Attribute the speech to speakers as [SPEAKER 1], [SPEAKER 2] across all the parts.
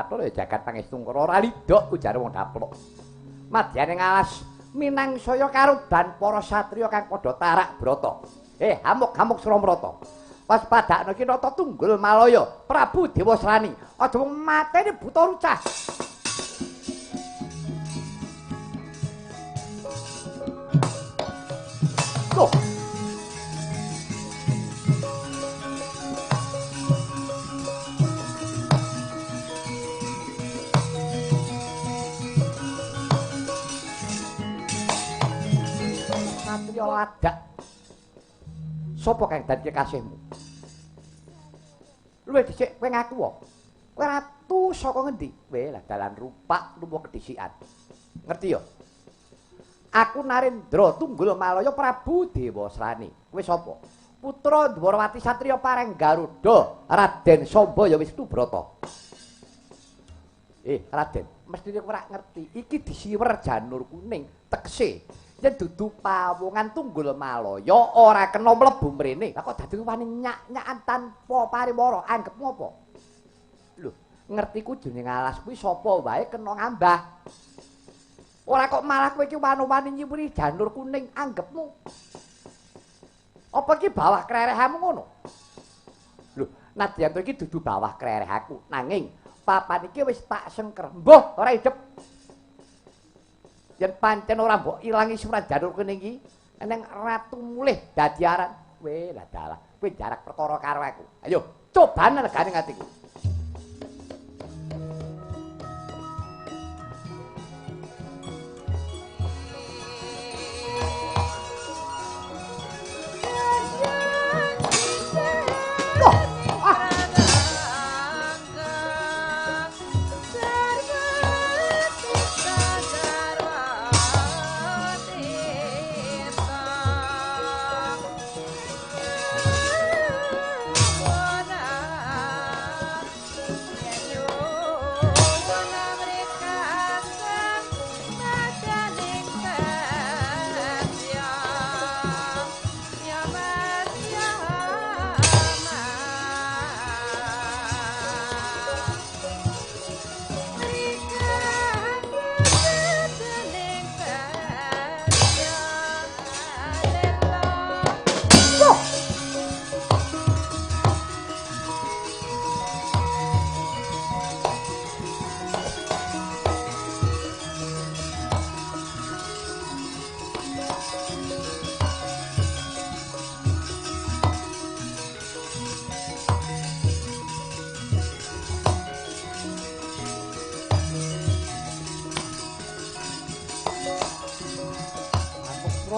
[SPEAKER 1] Bathara ya jagat pangestungkara ora lidok ujare wong daplok. Madyane ngalas minangsaya karuban para satriya kang padha tarak brata. Hamuk-hamuk Sramrata. Waspadakno iki Nata Tunggul Malaya, Prabu Dewasrani. Aja wong mateni buta rucah. Loh. Satriya ladak. Sopo kang dadi kekasihmu? Luwih dhisik kowe ngaku wae. Kowe ratu saka ngendi? Kowe lah dalan rupak luwih kedhisikan. Ngerti ya? Aku Narendra Tunggul Malaya Prabu Dewasrani. Kowe sapa? Putra Dwarawati Satriya Pareng Garuda, Raden Samba ya Wisnu Brata. Raden, mestine kowe ora ngerti. Iki disiwer janur kuning tekse. Yen dudu pawongan Tunggul Malaya ora kena mlebu mrene. Lah kok dadi wani nyak-nyakan tanpa pariwara, anggepmu apa? Lho, ngertiku jeneng alas kuwi sapa wae kena ngambah. Ora kok malah kowe iki wani-wani nyiwiri janur kuning anggepmu. Apa iki bawah krerehmu ngono? Lho, nadyan to iki dudu bawah krereh aku, nanging papan iki wis tak sengker. Mbuh, ora idep. Yen pancen ora mbok ilangi surat janur kuning iki, eneng ratu mulih dadi aran. Kowe lah dalah, kowe jarak perkara karo aku. Ayo, cobane legane atiku.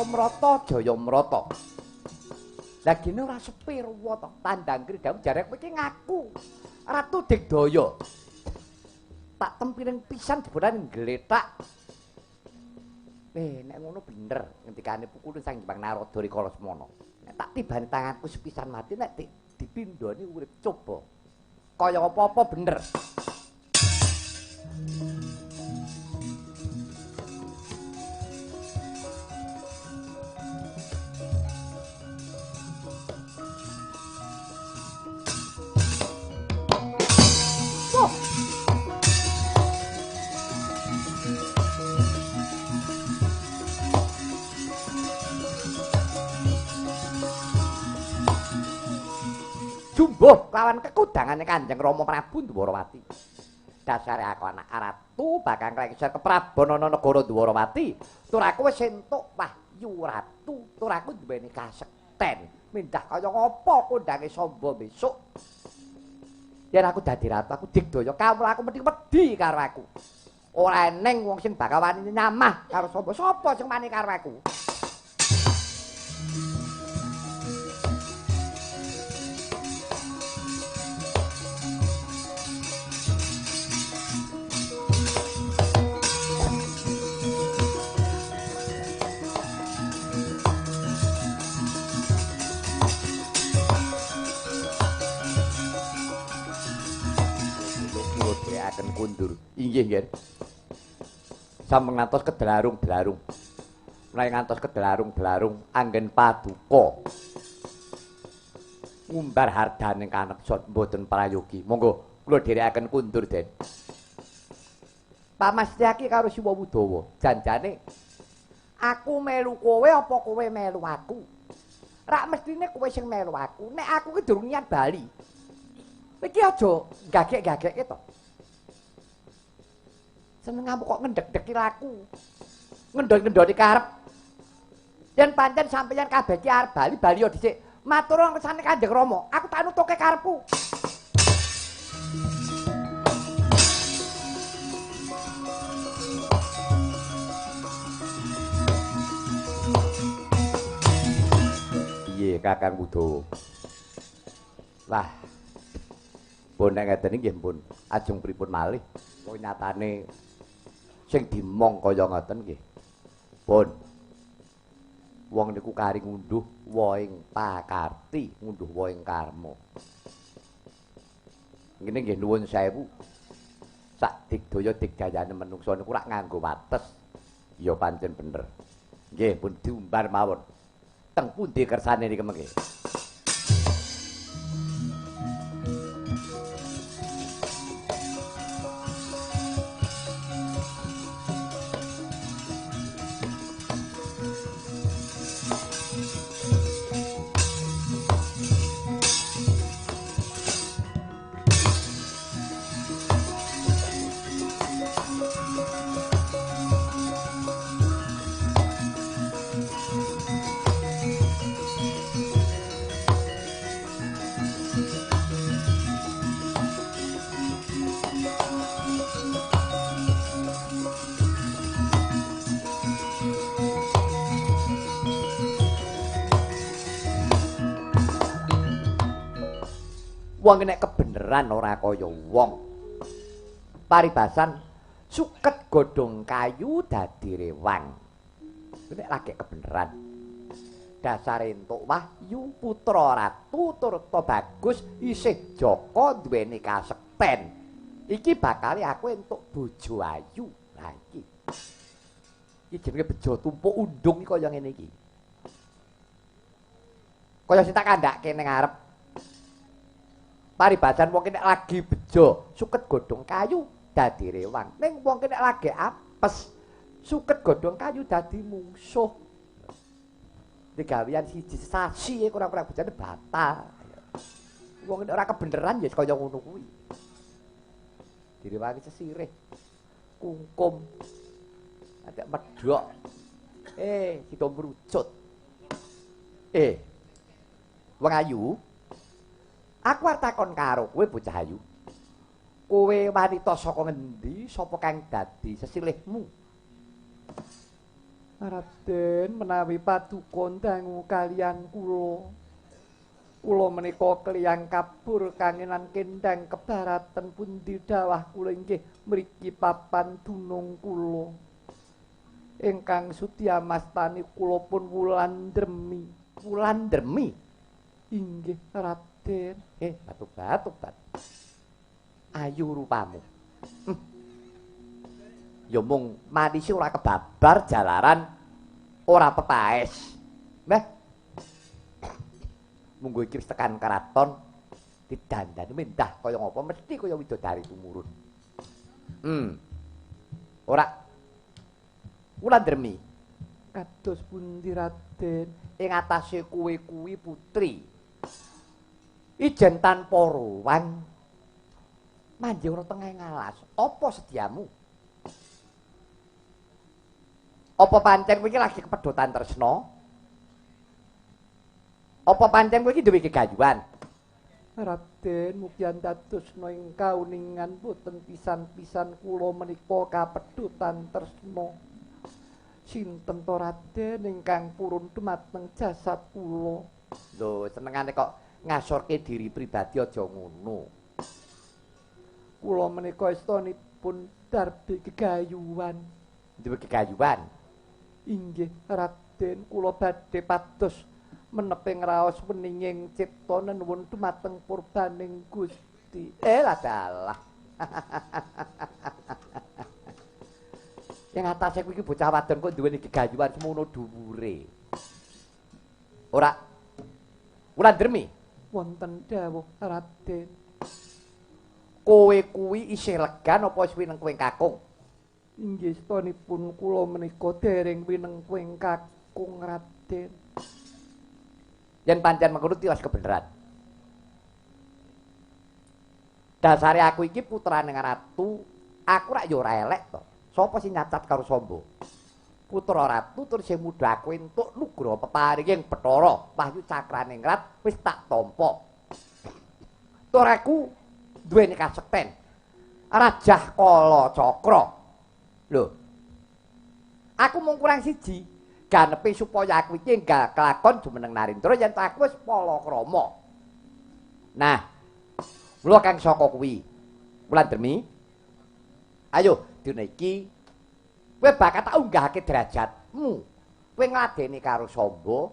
[SPEAKER 1] Mrata jaya mrata. Lah gene ora sepi ruwa to, tandang kridhamu jare kowe iki ngaku Ratu Digdaya. Tak tempiring pisan jebolane nglethak. Nek ngono bener ngendikane pukul Sang Hyang Narada rikala semono. Nek tak tibani tanganku sepisan mati nek dipindhoni urip coba. Kaya apa-apa bener. Jumbuh lawan kekudangane Kanjeng Rama Prabu Dwarawati. Dasare aku anak ratu bakal nglengser keprabon ana negara Dwarawati. Tur aku wis entuk wahyu ratu, tur aku duweni kasekten. Mindah kaya ngapa kondange Samba besok. Yen aku dadi ratu, aku digdaya kawula aku mesti wedi karo aku. Ora eneng wong sing bakal wani nyamah karo Samba. Sapa sing wani karo aku? Kundur. Inggih, nggih. Sampun ngantos kedelarung-delarung. Menawi ngantos kedelarung-delarung anggen paduka ngumbar hardaning kanekson mboten prayogi. Monggo kula dherekaken kundur, Den. Pamastyaki karo Siwa Wudawa, janjane aku melu kowe apa kowe melu aku? Rak mestine kowe sing melu aku. Nek aku ki durung niat bali. Iki aja gagek-gagekke to. Seneng kok ngendhek-ndheki laku. Ngendhon-ngendhoni karep. Yen pancen sampeyan kabeh ki arep bali, bali yo dhisik. Matur kersane Kanjeng Rama, aku tak nutuke karepku. Piye Kakang Wudawa? Wah. Pun nek ngeten iki nggih pun ajeng pripun malih. Kok nyatane sing dimong kaya ngoten nggih. Pun wong niku kari ngunduh woing pakarti, ngunduh woing karma. Ngene nggih nuwun sewu. Sak digdaya digdayane menungsa niku rak nganggo wates. Ya pancen bener. Nggih pun diumbar mawon. Teng pundi kersane niki mengke? Wong nek kebeneran ora kaya wong. Paribasan suket godhong kayu dadi rewang. Nek lagi kebeneran. Dasare entuk wahyu putra ratu turta bagus isih jaka duweni kasekten. Iki bakal aku entuk bojo ayu. Lah iki. Iki jenenge bejo tumpuk undung iki kaya ngene iki. Kaya sing tak kandhake ning ngarep. Paribasan wong nek lagi bejo suket godhong kayu dadi rewang. Ning wong nek lagi apes suket godhong kayu dadi mungsuh. Digawean siji sasi kurang-kurang bejane batal. Wong nek ora kebeneran ya kaya ngono kuwi. Direwangi sesirih, kungkum, ada medhok. Sida mrucut. Wong ayu. Aku arep takon karo kowe bocah ayu. Kowe wanita saka ngendi? Sapa kang dadi sesilihmu? Raden, menawi paduka ndangu kaliyan kula. Kula menika kliyang kabur kangenan kendang kebaratan pundi dawah kula inggih mriki papan dunung kula. Ingkang sudya mastani kula pun Wulan Dremi. Wulan Dremi? Inggih, Raden. Batu-batu. Ayu rupamu. Ya mung manisi ora kebabar jalaran ora pepaes. Meh. Munggo iki wis tekan keraton didandani mendah kaya ngapa mesti kaya widodari tumurun. Ora. Wulan Dremi. Kados pundi Raden? Ing atase kowe kuwi putri. Ijen tanpa ruwang manjing ora tengah ngalas. Apa sediamu? Apa pancen kowe iki lagi kepedhotan tresna? Apa pancen kowe iki duwe gegayuhan? Raden, mugi andadosna ing kauningan boten pisan-pisan kula menika kapedhotan tresna. Sinten to Raden ingkang purun dumateng jasad kula? Lho, senengane kok ngasorke diri pribadi aja ngono. Kula menika estunipun darbi gegayuhan. Duwe gegayuhan? Inggih, Raden, kula badhe pados menepi ngraos weninging cipta nenuwun dumateng purbaning Gusti. Lah dalah. Yang atase kuwi iki bocah wadon kok duweni gegayuhan semono dhuwure. Ora. Wulan Dremi. Wonten dawuh Raden. Kowe kuwi isih legan apa wis wineng kowe kakung? Inggih setonipun kula menika dereng winengkuing kakung Raden. Yen pancen mengkono tiwas kebenaran. Dasare aku iki putrane ratu, aku rak ya ora elek to. Sapa sing nyacat karo Samba? Putra ratu tur sing mudha aku entuk nugraha peparinging Bathara Wahyu Cakraningrat wis tak tampa. Tur aku duweni kasekten Rajah Kala Cakra. Lho. Aku mung kurang siji, ganepe supaya aku iki enggal kelakon jumeneng Narendra yen aku wis palakrama. Nah, mula kang saka kuwi. Wulan Dermi. Ayo dina iki kowe bakal tak unggahake derajatmu. Kowe ngladeni karo Samba.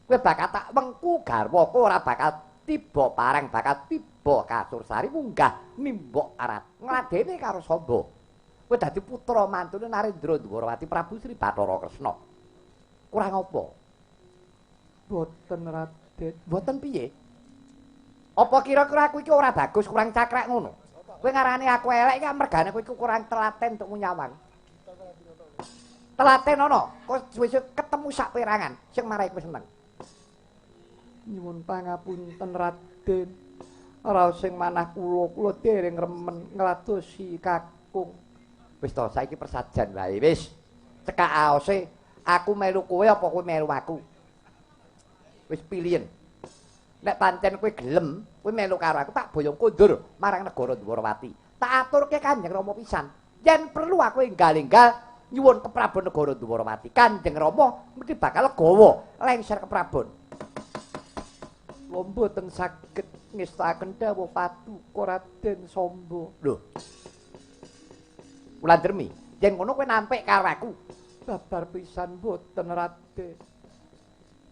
[SPEAKER 1] Kowe bakal tak wengku garwa, kowe ora bakal tiba parang, bakal tiba kasursari munggah nimbok arat. Ngladeni karo Samba. Kowe dadi putra mantune Narendra Dwarawati Prabu Sri Bathara Kresna. Kurang apa? Boten Raden. Boten piye? Apa kira-kira aku iki ora bagus, kurang cakrak ngono? Kowe ngarani aku elek iki mergane kowe iku kurang telaten untuk nyawang. Telaten ana, kok suwe-suwe ketemu sak perangan sing marai kowe seneng. Nyuwun pangapunten Raden. Raos sing manah kula, kula dereng remen ngladosi kakung. Wis to, saiki persajan wae wis. Cekak aose, aku melu kowe apa kowe melu aku? Wis pilihen. Nek pancen kowe gelem, kowe melu karo aku tak boyong kondur marang negara Dwarawati. Tak aturke Kanjeng Rama pisan. Yen perlu aku enggal-enggal nyuwun keprabon negara Dwarawati. Kanjeng Rama mesti bakal legawa lengser keprabon. Lho mboten saged ngestakaken dawuh paduka Raden Samba. Lho. Wulan Dermi, yen ngono kowe nampik karo aku. Babar pisan mboten Raden.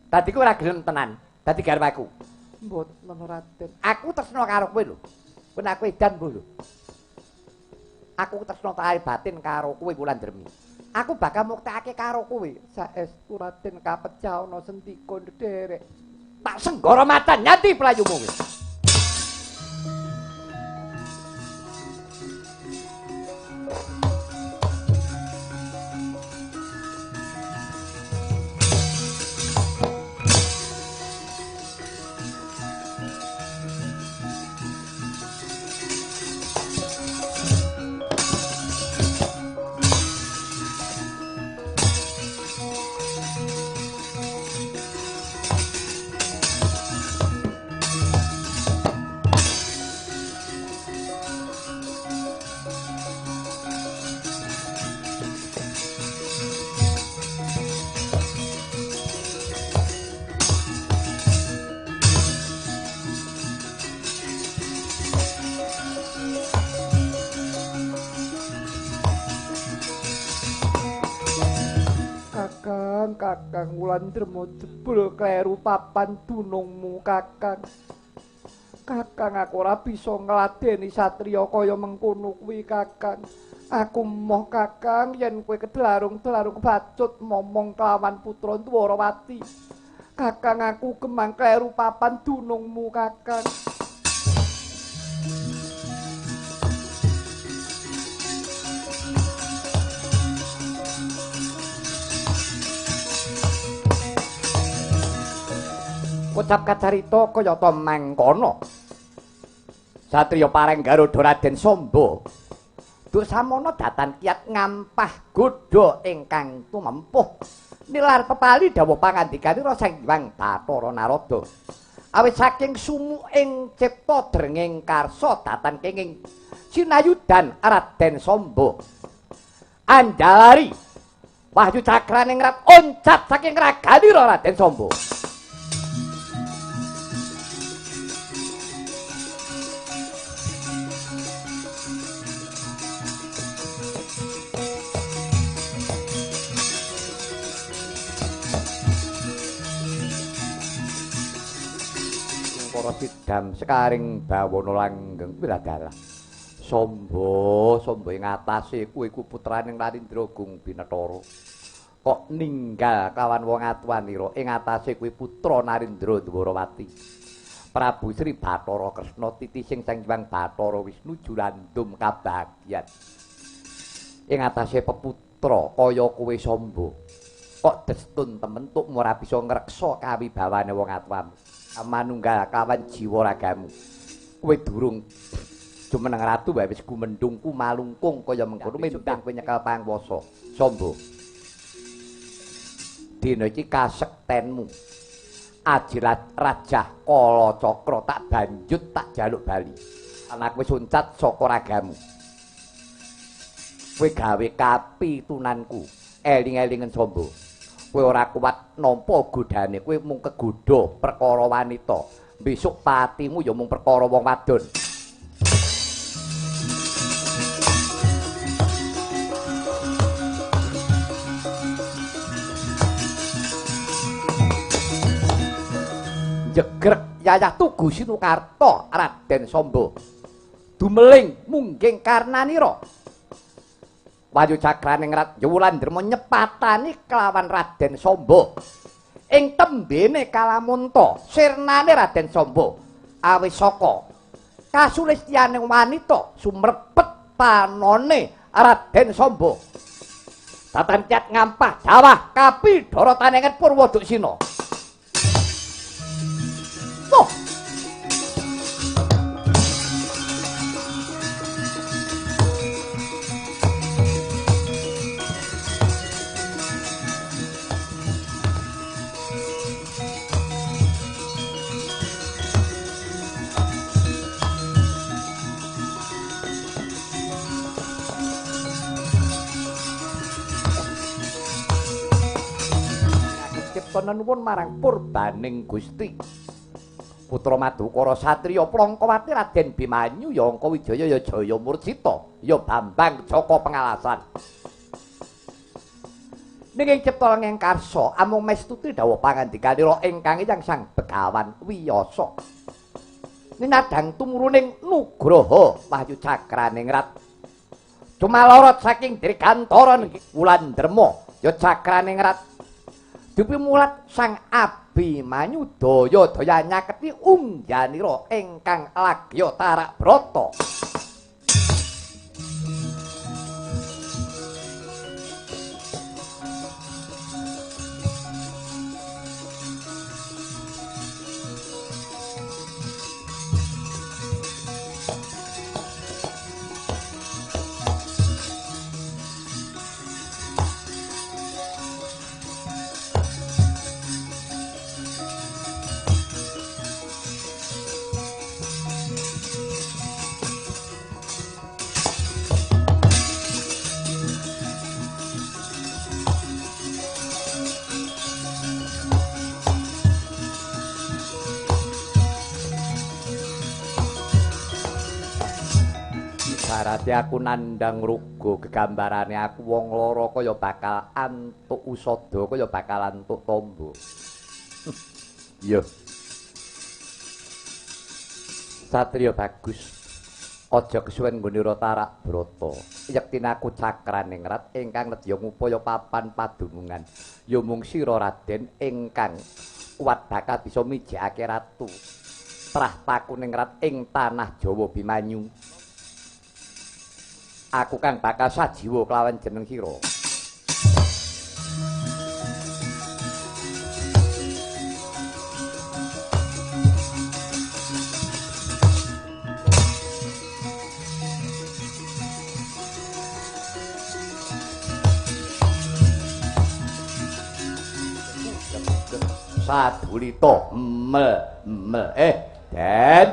[SPEAKER 1] Dadi kowe ora gelem tenan, dadi garwaku. Mboten Raden. Aku tresna karo kowe lho. Kowe aku edan mbuh lho. Aku tresna tahe batin karo kowe Wulan Dermi. Aku bakal muktekake karo kowe. Saestu Raden kapecah ana sendika nderek. Tak senggara macan nyanti playumu kowe. Kakang Wulan Dermo jebul kleru papan dunungmu Kakang. Kakang aku ora bisa ngladeni satriya kaya mengkono kuwi Kakang. Aku moh Kakang yen kowe kedlarung-dlarung kebacut momong kelawan putra Dwarawati. Kakang aku gemang kleru papan dunungmu Kakang. Kocap kacarita kayata mangkono. Satriya pareng Garuda Raden Samba. Duk samono datan kiat ngampah godha ingkang tumempuh. Nilar pepali dawuh pangandikanira Sang Hyang Bathara Narada. Awit saking sumuking cipta drenging karsa datan kenging sinayudan Raden Samba. Anjalari wahyu cakraningrat oncat saking raganira Raden Samba. Sidam sekaring bawana langgeng wiladalah. Samba, Samba ing atase kuwi iku putraning Narendra Gung Binethara. Kok ninggal kawan wong atuanira ing atase kuwi putra Narendra Dwarawati. Prabu Sri Bathara Kresna titising Sang Hyang Bathara Wisnu julandum kabagyan. Ing atase peputra kaya kowe Samba. Kok destun temen tuk ora bisa ngreksa kawibawane wong atuwamu. Manunggal kawan jiwa ragamu. Kowe durung jumeneng ratu wae wis gumendung kumalungkung kaya mengkono mendang kowe nyekel pangwasa. Samba. Dina iki kasektenmu. Ajilat Rajah Kalacakra tak banjut tak jaluk bali. Anak wis uncat saka ragamu. Kowe gawe kapitunanku. Eling-elingen Samba. Kowe ora kuat nampa godane, kowe mung kegodha perkara wanita. Besok patimu ya mung perkara wong wadon. Jegrek yayah tugu Sinukarta Raden Samba. Dumeling mungging karnanira. Wayu cakraning Rat Wulanderma nyepatani kelawan Raden Samba. Ing tembene Kalamunta, sirnane Raden Samba awis saka kasulistyaning wanita sumrepet panone Raden Samba. Tatan kiat ngampah jawah kapidhara tanengen Purwaduksina. Tuh. Nuwun marang purbaning Gusti Putra Madukara Satriya Prangkawati Raden Bimanyu ya Angka Wijaya ya Jaya Murcita ya Bambang Jaka Pengalasan. Ning cipta lengeng karsa amung mestuti dawuh pangandikanira ingkang Hyang Sang Begawan Wiyasa. Ninadang tumuruning nugraha wahyu cakraningrat. Cumalorot saking Dirgantara Wulanderma ya cakraningrat. Dupimulat Sang Abimanyu daya-daya nyaketi ungganira ingkang lagya tarak brata. Ibarate aku nandhang ruga gegambarane aku wong lara kaya bakal antuk usada kaya bakal antuk tombo. Iya. Satriya bagus. Aja kesuwen nggone tarak brata. Yektine aku cakraningrat ingkang nedya ngupaya papan padumungan. Ya mung sira Raden ingkang kuat bakal bisa mijekake ratu. Trah pakuningrat ing tanah Jawa Bimanyu. Aku kang bakal sajiwa kelawan jeneng sira. Sadulita mel mel Den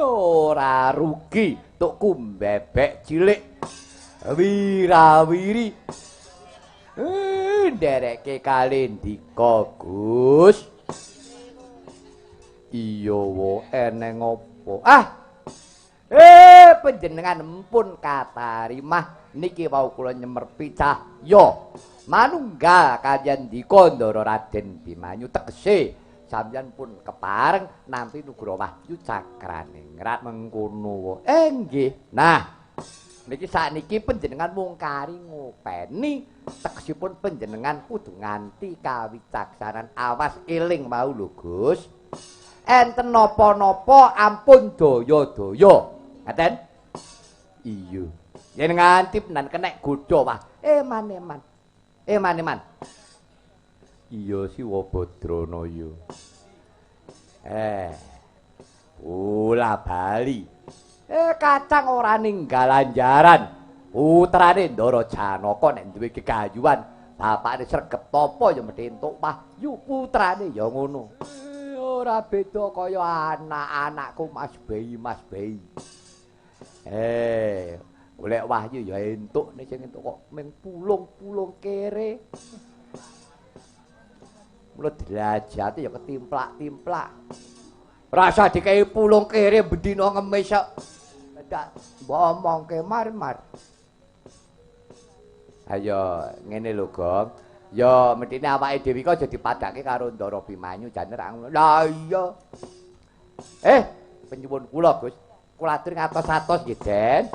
[SPEAKER 1] ora rugi tuku bebek cilik wirawiri ndereke kalendika Gus. Iya wa eneng apa? Ah panjenengan empun katarimah niki wau kula nyemerpi cahya manunggal kaliyan dika Ndara Raden Bimanyu tegese sampeyan pun kepareng nampi nugroho wahyu cakraningrat mengkono wa. Nggih. Nah, niki sakniki panjenengan mung kari ngopeni tegesipun panjenengan kudu nganti kawicaksanan. Awas eling mau lho Gus. Enten napa-napa ampun daya-daya. Ngaten? Iya. Yen nganti tenan kenek godha wah. Eman-eman. Eman-eman. Iya Siwa Badranaya. Bola bali. Kacang ora ninggal anjaran. Putrane Ndara Janaka nek duwe kekayuan, bapakne sregep tapa ya mesti entuk wahyu, putrane ya ngono. Ora beda kaya anak-anakku Mas Bei, Mas Bei. Golek wahyu ya entuk, nek sing entuk kok mung pulung-pulung kere. Mula derajate ya ketimplak-timplak. Rasa dikei pulung kere bendina ngemis kok. Dadak mbok omongke mar-mar. Ayo ngene lho, Gong. Ya mestine awake dhewe iki aja dipadhake karo Ndara Bimanyu jane ra ngono. Lah iya. Penyuwun kula, Gus. Kula atur ngatos-atos nggih, Den.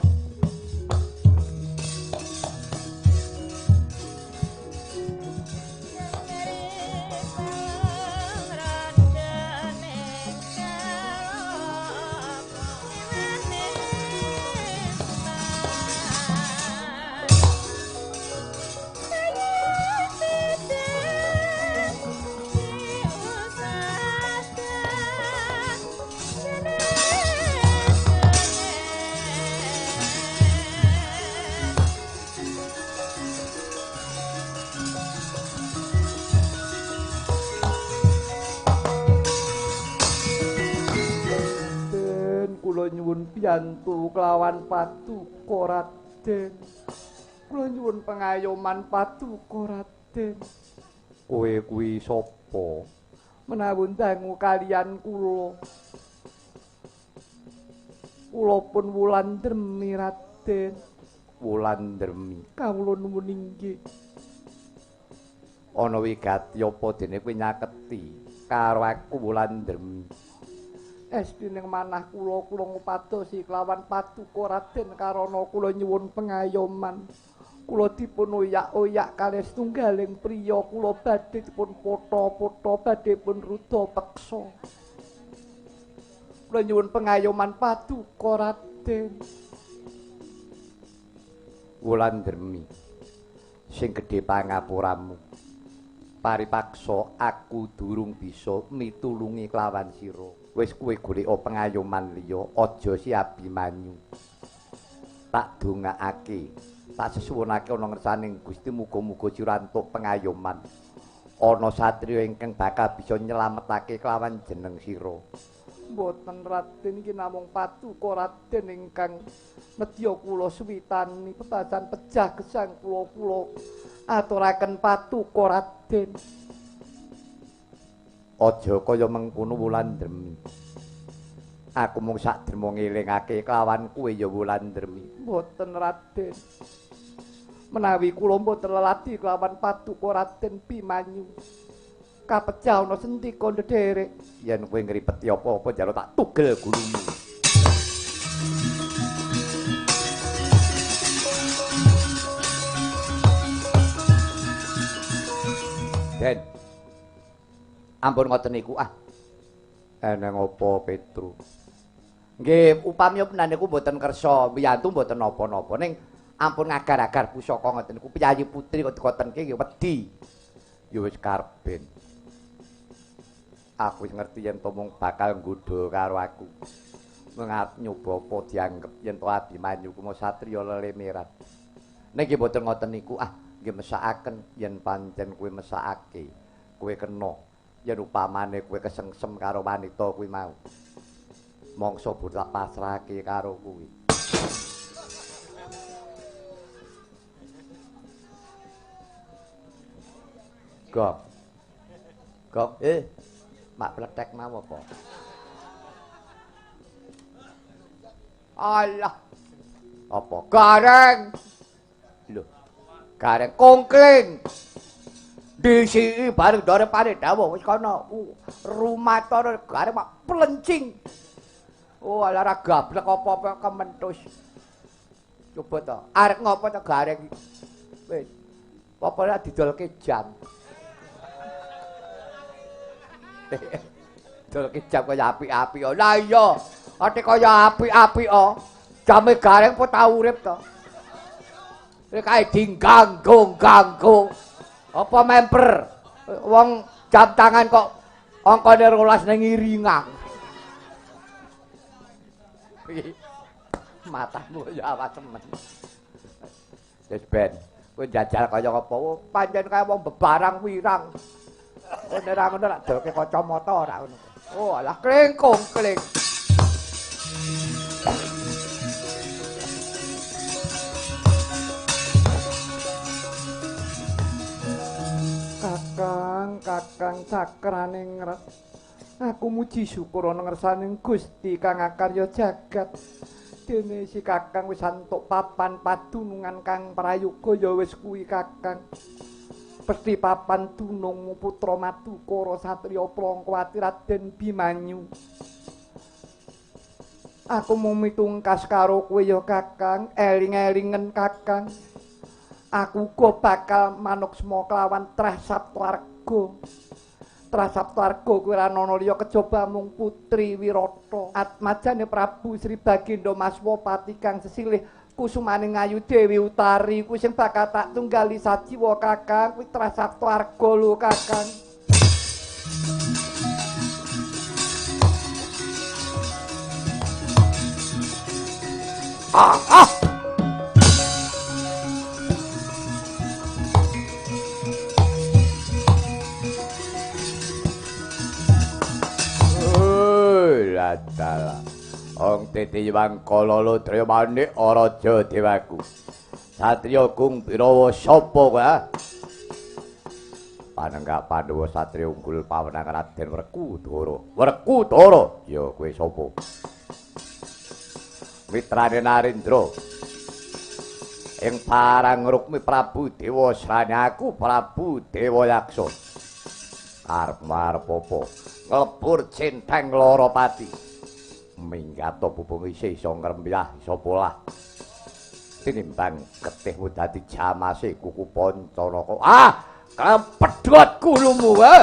[SPEAKER 1] Piyantu kelawan paduka Raden. Kula nyuwun pengayoman paduka Raden. Kowe kuwi sapa? Menawi dangu kaliyan kula. Kula pun Wulan Dremi Raden. Wulan Dremi. Kawula nuwun inggih. Ana wigati apa dene kowe nyaketi karo aku Wulan Dremi? Esti ning manah kula, kula ngupadosi kelawan paduka Raden karana kula nyuwun pengayoman. Kula dipun oyak-oyak kalih setunggaling priya, kula badhe dipun potha-potha, badhe pun ruda peksa. Kula nyuwun pengayoman paduka Raden. Wulan Dremi, sing gedhe pangapuramu. Paripaksa aku durung bisa mitulungi kelawan sira. Wis kowe goleka pengayoman liya, aja si Abimanyu. Tak dongakake, tak sesuwunake ana ngersaning Gusti, muga-muga sira entuk pengayoman. Ana satriya ingkang bakal bisa nyelametake kelawan jeneng sira. Mboten Raden, iki namung paduka Raden ingkang nedya kula suwitani bebasan pejah gesang kula, kula aturaken paduka Raden. Aja kaya mengkono Wulan Dremi. Aku mung sak derma ngelingake kelawan kowe ya Wulan Dremi. Mboten Raden. Menawi kula mboten leladi kelawan paduka Raden Bimanyu. Kapecah ana sentika ndederek. Yen kowe ngripeti apa-apa njaluk tak tugel gulumu. Den. Ampun ngoten niku ah. Eneng apa Petru? Nggih, upami penan niku mboten kersa mbiyantu mboten napa-napa ning ampun ngagar-agar pusaka ngoten niku piyayi putri kok dikotenke nggih wedi. Ya wis karben. Aku wis ngerti yen to mung bakal nggodha karo aku. Mung arep nyoba apa dianggep yen to Abimanyu ku satriya lelemeran. Ning nggih mboten ngoten niku ah, nggih mesakaken yen pancen kowe mesakake, kowe kena yen upamane kowe kesengsem karo wanita kuwi mau. Mongso tak pasrahke karo kuwi. Gong. Gong, mak pletek mau apa? Alah. Apa? Gareng. Lho. Gareng kongkling. Disiki bareng dore pane dawuh wis kono rumatara gareng mak plencing. Oh alah ra gablek apa-apa kementus. Coba to, arek ngopo to gareng iki? Wis. Apa ora didolke jam. Didolke jam kaya apik-apik. Lah iya, ate kaya apik-apik oh. Jame gareng apa tau urip to? Kae dingganggu-ganggu. Apa memper? Wong jam tangan kok angkane 12 ning iringan. Matamu ya awas temen. Wis ben, kowe njajal kaya apa? Pancen kaya wong bebarang wirang. Nek ora ngono lak dolke kacamata ora ngono. Oh, alah klengkung kleng. Kakang, kakang cakraning ngrek. Aku muji syukur ana ngersaning Gusti kang akarya jagat. Dene si kakang wis antuk papan padunungan kang prayoga ya wis kuwi kakang. Pesthi papan dunungmu putra Madukara satriya Prangkawati Raden Bimanyu. Aku mung mitungkas karo kowe ya kakang, eling-elingen kakang. Aku uga bakal manuksma kelawan Trah Saptwarga. Trah Saptwarga kuwi ora ana liya kejaba mung putri Wirata. Atmajane Prabu Sri Baginda Maswapati kang sesilih kusumaning Ayu Dewi Utari kuwi sing bakal tak tunggali sajiwa kakang, kuwi Trah Saptwarga lho kakang. Ah ah. Dalah. Ong titi wangkala lutrya manik raja dewaku. Satriya Gung Birawa sapa kowe? Panenggak Pandhawa satriya unggul pawenang Raden Werkudara. Werkudara, ya kowe sapa? Mitrane Narendra. Ing parang Rukmi Prabu Dewa Srani aku Prabu Dewa Yaksa. Arep apa? Nglebur centeng lara pati. Minggat pupung isih iso ngrembyah iso polah. Tinimbang getihmu dadi jamase kuku Pancanaka. Ah, kepedhot gulumu, eh.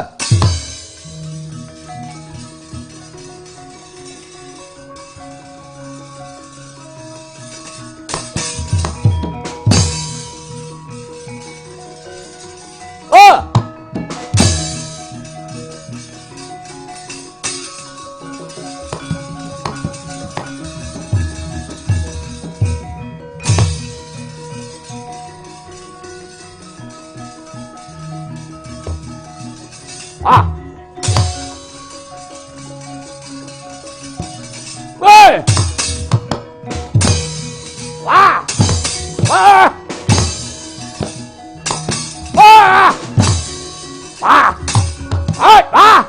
[SPEAKER 1] Oh! Ah! Woi! Wah! Wah! Wah! Wah! Hai! Wah!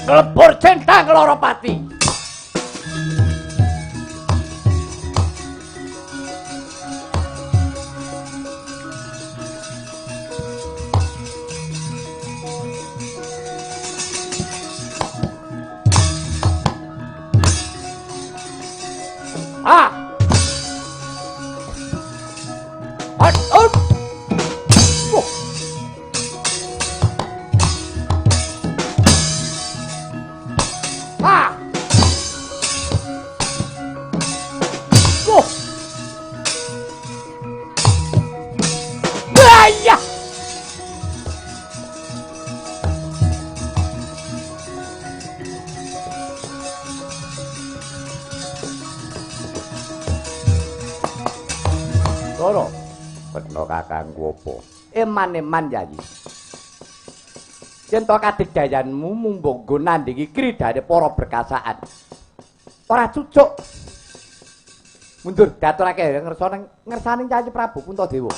[SPEAKER 1] Nglebur centang lara pati. Ah. At. Oh. Ah. Ndara. Retna kakangku apa? Eman-eman Yayi. Yen to kadigdayanmu mung nggo nandhingi kridhane para berkasaan. Ora cucuk. Mundur diaturake ngersa nang ngersane Yayi Prabu Puntadewa.